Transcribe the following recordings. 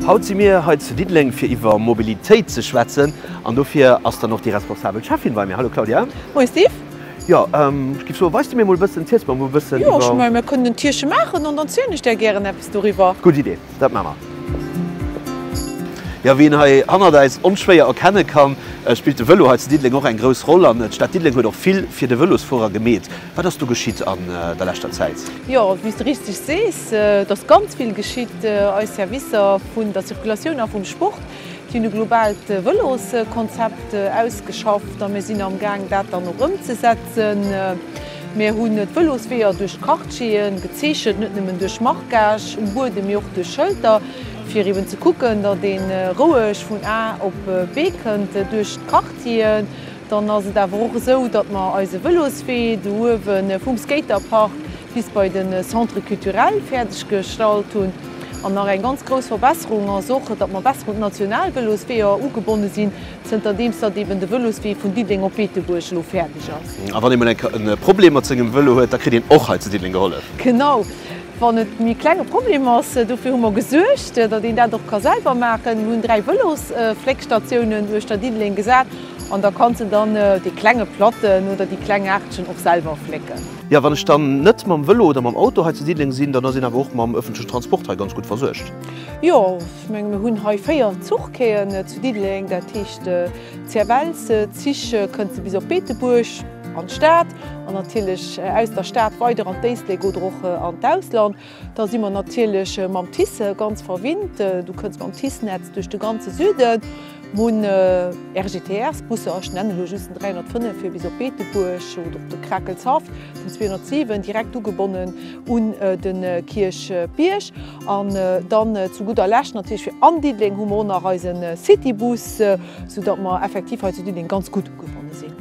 Haut si mir hei zu Diddeleng fir iwwer Mobilitéit ze schwätzen an dofir ass dann och déi responsabel Schäffin bei mir. Hallo Claudia. Moie Steve. Jo, ech géif soen, weis du mir mol e bëssen, ziels mer mol e bëssen iwwer. Jo, ech mengen mir kënnen en Tierche maachen an dann zielen ech där gären eppes doriwwer. Gutt Idee, dat maache mer. Jo, wéi een hei hannert eis onschwéier erkenne kann, spillt de Vëlo hei zu Diddeleng och eng grouss Roll an d'Stad Diddeleng huet och vill fir de Vëlosfuerer gemeet. Wat ass do geschitt an der leschter Zäit? Jo, wéi s de richteg sees, et ass ganz vill geschitt. Eis Servicer vun der Circulatioun a vum Sport, déi hunn e globaalt Vëloskonzept ausgeschafft a mir sinn am Gaang, dat dann och ëmzesetzen. Mir hunn d'Vëlosweeër duerch d'Quartiere gezeechent, net nëmmen duerch Marquage um Buedem, mee och duerch Schëlter, fir eben ze kucken, datt ee roueg vun A op B kënnt duerch d'Quartieren. Dann ass et awer och esou, datt mer eise Vëloswee do uewe vum Skaterpark bis bei de Centre culturel fäerdeg gestallt hunn. An nach eng ganz grouss Verbesserung ass och, datt mer besser un d'national Vëlosweeër ugebonne sinn, zënterdeems datt eben de Vëloswee vun Diddeleng op Beetebuerg elo fäerdeg ass. A wann ee mol eng Kéier e Problem mat sengem Vëlo huet, da kritt een och hei zu Diddeleng gehollef. Genau. Wann et méi klenge Problem ass, dofir hu mer gesuergt, datt een dat och ka selwer maachen. Mir hunn 3 Vëlosfléckstatiounen uechter Diddeleng gesat an da kanns de dann déi klenge Platten oder déi kleng Aartchen och selwer flécken. Jo, wann ech dann net mam Vëlo oder mam Auto hei zu Diddeleng sinn, dann ass een awer och mam ëffentlechen Transport hei ganz gutt versuergt. Jo, ech menge mir hunn hei 4 Zuchquaien zu Diddeleng, dat heescht d'CFLs-Zich kënns de bis op Beetebuerg an d'Stad an natierlech aus der Stad weider an d'Éislek oder och an d'Ausland. Da si mer natierlech mam TICE ganz verwinnt. Du kënns mam TICE-Netz duerch de ganze Süden. Mir hunn RGTRs-Busser, ech nennen elo just den 305 fir bis op Beetebuerg oder op de Krakelshaff, den 207 direkt ugebonnen un de Kierchbierg. An dann zu gudder Lescht natierlech fir an Diddeleng hu mer och nach eise Citybus, soudatt mer effektiv hei zu Diddeleng ganz gutt ugebonne sinn.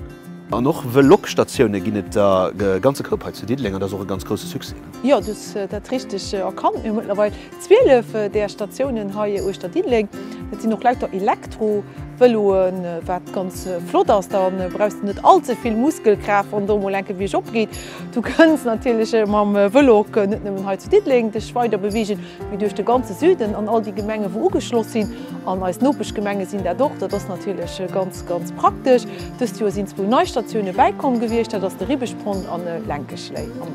An och Vël'ok-Statioune ginn et der e ganze Koup hei zu Diddeleng an dat ass och e ganz grousse Succès. Jo, du hues dat richteg erkannt. Mir hu mëttlerweil 12 där Statiounen hei uechter Diddeleng. Dat sinn och lauter Elektro-Vëloen, wat ganz flott ass. Da brauchs de net all ze vill Muskelkraaft, wann do emol enke biergop geet. Du kënns natierlech mam Vël'ok net nëmmen hei zu Diddeleng dech weider beweegen, mee duerch de ganze Süden an all déi Gemenge wou ugeschloss sinn. An eis Nopeschgemenge sinn dat och. Dat ass natierlech ganz, ganz praktesch. Dëst Joer sinn zwou nei Statioune bäikomm gewiescht, dat ass de Ribeschpont an Lenkeschléi. An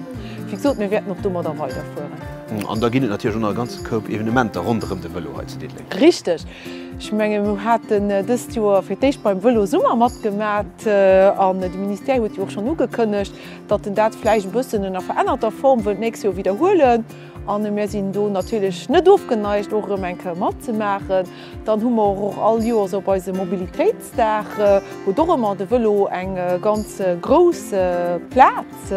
wéi gesot, mir wäerten och domadder weiderfueren. An da ginn et natierlech och nach e ganze Koup Evenementer ronderëm de Vëlo hei zu Diddeleng. Richteg. Ech menge mir haten dëst Joer fir d'éischt beim Vëlosummer matgemat an de Ministère huet jo och schonn ugekënnegt, datt en dat vläicht e bëssen ënner verännerter Form wëllt d'nächst Joer widderhuelen. An mir sinn do natierlech net ofgeneigt, och erëm eng Kéier matzemaachen. Dann hu mer och all Joers op eisem Mobilitéitsdag, huet och ëmmer de Vëlo eng ganz grouss Plaz.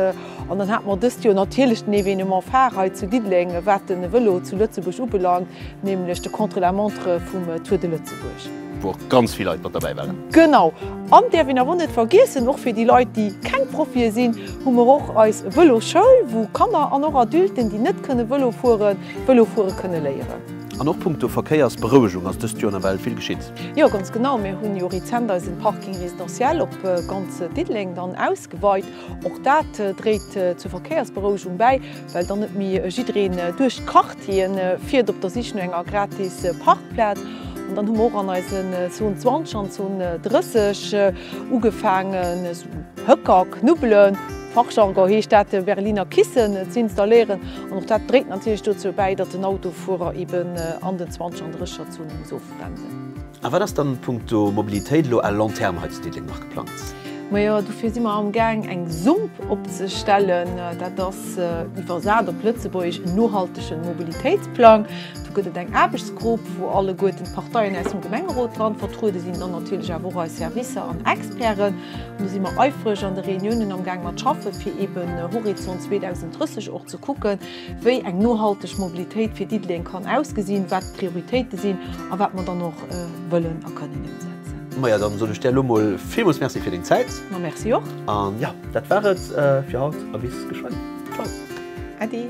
An dann hate mer dëst Joer natierlech den Événement phare hei zu Diddeleng, wat de Vëlo zu Lëtzebuerg ubelaangt, nämlech de Contre-la-montre vum Tour de Lëtzebuerg. Wou och ganz vill Leit mat derbäi waren. Genau. An däerf een awer och net vergiessen, och fir déi Leit, déi keng Profie sinn, hu mer och eis Vëlosschoul, wou Kanner an och Adulten, déi net kënne Vëlo fueren, Vëlo fuere kënne léieren. An och punkto Verkéiersberouegung ass dëst Joer nawell vill geschitt. Jo, ganz genau. Mir hunn jo rezent eisen Parking résidentiel op ganz Diddeleng dann ausgeweit. Och dat dréit zur Verkéiersberouegung bäi, well dann net méi jiddereen duerch d'Quartiere fiert op der Sich no enger gratis Parkplaz. An dann hu mer och an eisen Zone 20 an Zone 30 ugefaangen, esou Höcker, Knubbelen, Fachjargon heescht dat Berliner Kissen, ze installéieren. An och dat dréit natierlech dozou bäi, datt den Autofuerer eben an den 20 an 30er Zone muss ofbremsen. A wat ass dann punkto Mobilitéit elo à long terme hei zu Diddeleng nach geplangt? Majo, dofir si mer amgaang eng SUMP opzestellen. Dat ass iwwersat op Lëtzebuergesch en nohaltege Mobilitéitsplang. Do gëtt et eng Aarbechtsgrupp, wou alleguerten d'Parteien aus dem Gemengerot dran vertruede sinn, dann natierlech awer och eis Servicer an Experten. An do si mer eifreg an de Reuniounen amgaang mat schaffen, fir eeben Horizont 2030 och ze kucken, wéi eng nohalteg Mobilitéit fir Diddeleng kann ausgesinn, wat d'Prioritéite sinn a wat mer dann och wëllen a kënnen ëmsetzen. Maja, dann soen ech där elo mol villmools Merci fir deng Zäit. Ma merci och. An jo, dat war et fir haut a bis geschwënn. Ciao. Äddi.